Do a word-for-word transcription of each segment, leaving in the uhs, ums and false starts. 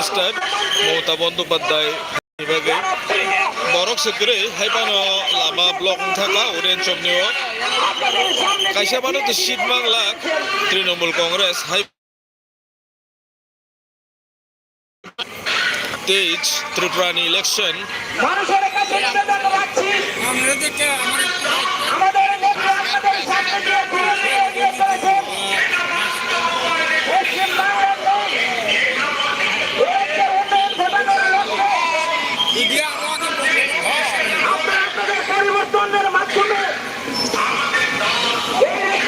Minister Mamata Bandopadhyay ni bagwi borok se kwrwi hai phano lama block wngkha ka Orianchomni o. Kaisa phano to seat manglak Trinamool Congress hai. তেইশ Tripura ni election.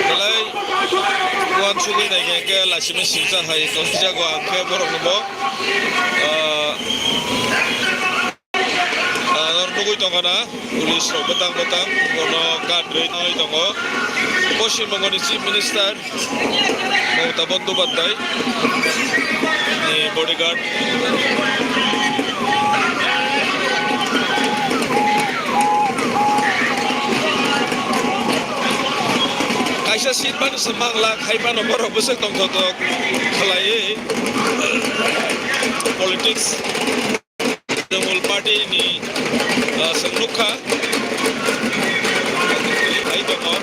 Belai uansugwi naikhe khe laisimi singcha hai tongjago ang khe borokno bo, ah, ah, noro nugwi tongkha na police rok bwtang bwtang bono guard rwi tangwi tongo. Poschim Bongoni Chief Minister Mamata Bandopadhyay ni bodyguard. Kaisa seat phano se manglak hai phano borok bwswk tongthok khlaiwi politics. Trinamool Party ni, ah, chwng nukha. Hai tongo.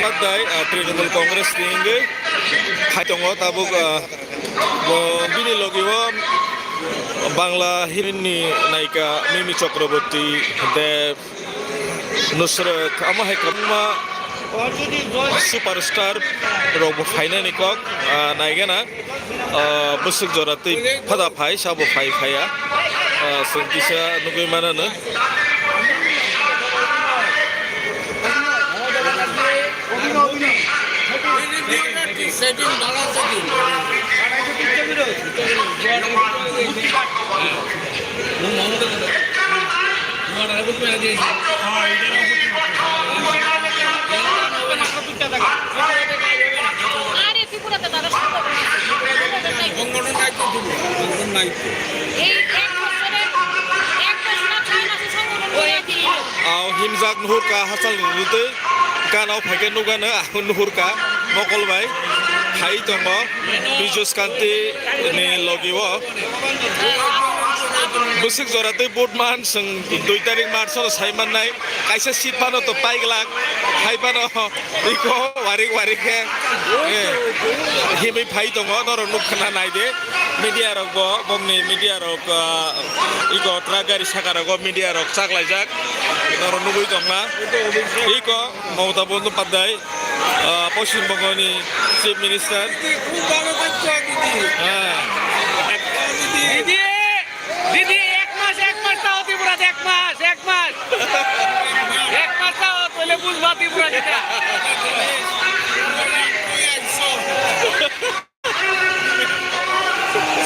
Padai, ah, Trinamool Congress ni wngwi hai tongo tabuk, ah, bo bini logi o Bangla heroine ni naika Mimi Chakraborty, Dev, Nusrat, amo hai kwbangma superstar rok bo phainani kok, ah, naigana. Ah, bwswk jora twi phada phai, sabo phai phaiya. Ah, chwng kisa nugwi manano. আরে ত্রিপুরাতে তারা সংগঠন নাই। সংগঠন নাই তো। এই এক বছরে, এক বছরে ছয় মাসে সংগঠন করে দিল। Ao himjak nuhurka hachal ni rutwi gana o phaikhe nukgano ang nuhurka mokol bai phai tongo Bijus Kanti ni logi o. Bwswk jora twi vote man chwng dui tarik March o sai mannai. Kaisa seat phano to paiglak, hai phano iko warik warik khe, eh, himwi phai tongo, norok nuk khna nai de. Media rok bo, bongni media rok, ah, iko truck gari saka rogo media rok chaklaijak, norok nugwi tongna. Iko Mamata Bandopadhyay, ah, Poschim Bongo ni Chief Minister. Ah. দিদি, এক মাস, এক মাস তাও ত্রিপুরাতে, এক মাস, এক মাস। এক মাস তাও, তাহলে বুঝবা ত্রিপুরা যেটা।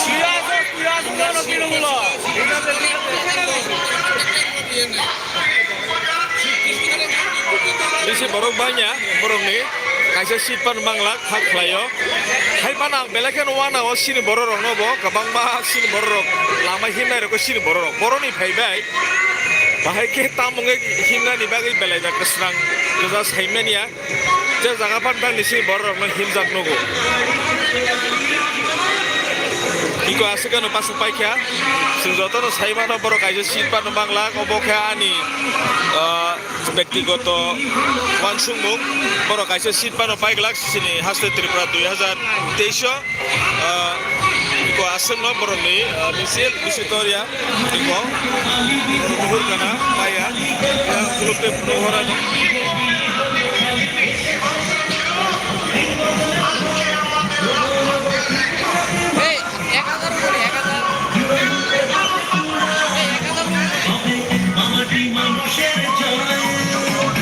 তুই আসো, তুই আসো, কেন কিরম হলো? Bisi borok bangya, borokni kaisa seat pan manglak, hak khlaio. Hai phano ang belai kheno uanao chini borok rokno bo, kwbangma chini borok rok lama himnai rokbo chini borok rok. Borokni phaibai, bahai khe tamo wngwi himnani bagwi belai da kwsrang kwja saimanya. Je jaga phano tangni chini borok rokno himjak nugo. Iko aswk ano pasuk paikha, chwng jotono saimano borok kaisa seat phano manglak, obo khe ani, ah, Bektigoto uansukmung, borok kaisa seat phano paiglak chini haste Tripura dui hazar teis o, ah, iko aswkno borokni, ah, misil bisi torya, iko nuhur kana maya, yang kuluk tei nuhur ano.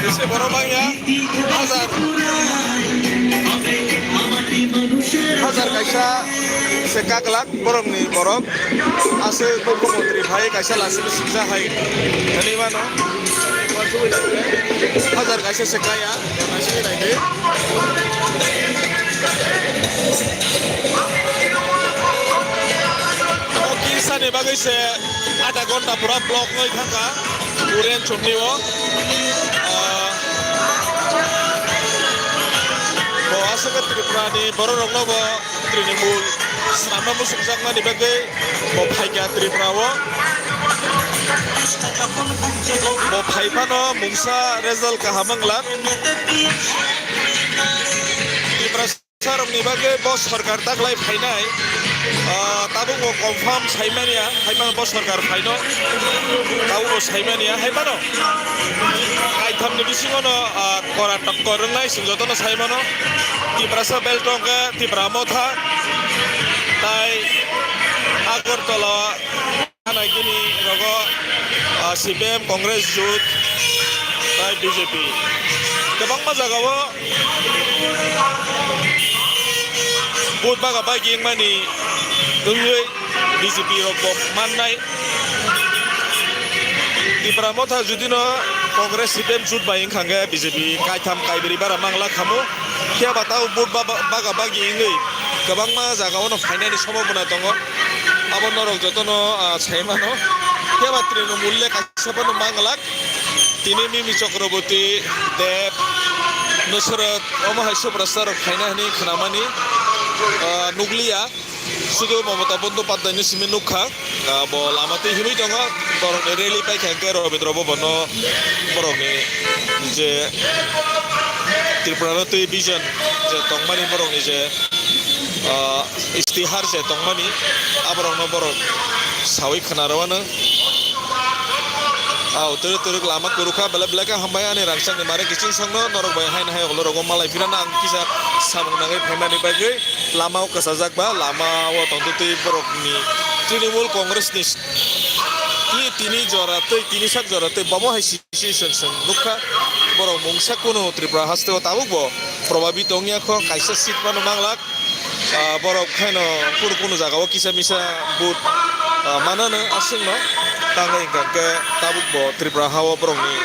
Bisi borok bangya, hazar, hazar kaisa se kaklak borokni borok, aswk mukhyamantri phai kaisa lasik siksa hai hinwi mano, hazar kaisa se kaya. Naisingwi naidi. O kisa ni bagwi se adha ghonta pura block wngwi thangkha Orianchomni o. Ah, bo aswk Tripura ni borok rokno bo Trinamool Swnamna muchungjakmani bagwi bo phaikha Tripura o. Bo phai phano mungsa result kaham wng glak. Tiprasarokni bagwi bo sorkar taklai phainai, ah, tabukbo confirm saimanya, hai phano bo sorkar phaino, tabukbo saimanya, hai phano kaithamni bisingono, ah, kora tokkor wngnai, chwng jotono sai mano. Tiprasa belt wngkha Tipra Motha, tai Agartala, Nagini rogo, ah, C P M, Congress, Jut, tai B J P. Kwbangma jagao vote baga bagi wngmani wngwi B J P rok bo mannai. Tipra Motha judino Congress, C P M, Jut bai wngkha hwnkhe B J P kaitham kaibrwi bara mangla khamu. Phiya ba tabo vote ba-, ba-, baga bagi wngwi kwbangma jagao no phainani sombhabona tongo. Abo norok jotono, ah, sai mano. Phiya ba Trinamool le kaisa phano manglak. Tini Mimi Chakraborty, Deb, Nusrat, omo hai superstar rok phaina hwnwi khnamani, ah, nukliya. Sudu Mamata Bandopadhyay ni simi nukha, ah, bo lama twi himwi tongo, borokni rally paikha hwnkhe Rabindra Bhavan no borokni je Tripura no twi vision je tongmani borokni je, ah, istihar je tongmani aborokno borok sawi khna rwano. Au twrwk twrwk lama kwrwkha, belai belai khe hambai ani rangchakni mare kiching songno norok bai haino hai ulo rogo malai phirano ang kisa samung nangwi phaimani bagwi. Lama o kwchajak ba, lama o tongtwi twi borokni Trinamool Congress ni s-, twi tini jora twi tini sak jora twi bomo hai situation chwng nukha. Borok mungsa kunu Tripura haste o tabuk bo probabit wngya kho, kaisa seat phano manglak. Ah, borok khaino kunu kunu jaga o kisa misa vote, ah, manano aswkno tangwi hwnkha hwnkhe tabuk bo Tripura ha o borokni,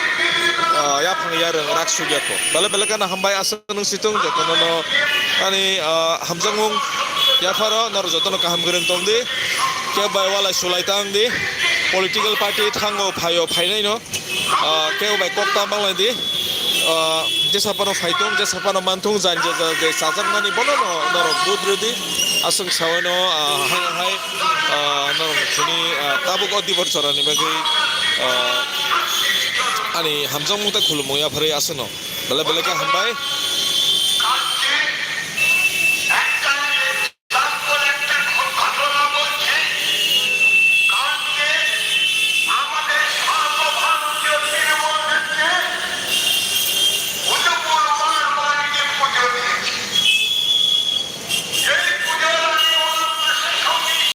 ah, yaphang yarwng rak sukya kho. Belai belai kheno hambai aswk. Nwng situng jotono no ani, ah, hamjakmung yapharo norok jotono kaham kwrwng tong di, kebo bai walai sulai tang di, political party thango phaio phainai no, ah, kebo bai kok ta manglai di, ah, jesa phano phaitung, jesa phano manthung, jan je je je chajakmani bono no norok vote rw di, aswk sawi no, ah, hai hai, ah, norok chini, ah, tabuk o dibor chorani bagwi, ah, ani hamjakmung tei khulumung yapharwi aswk no. Belai belai khe hambai.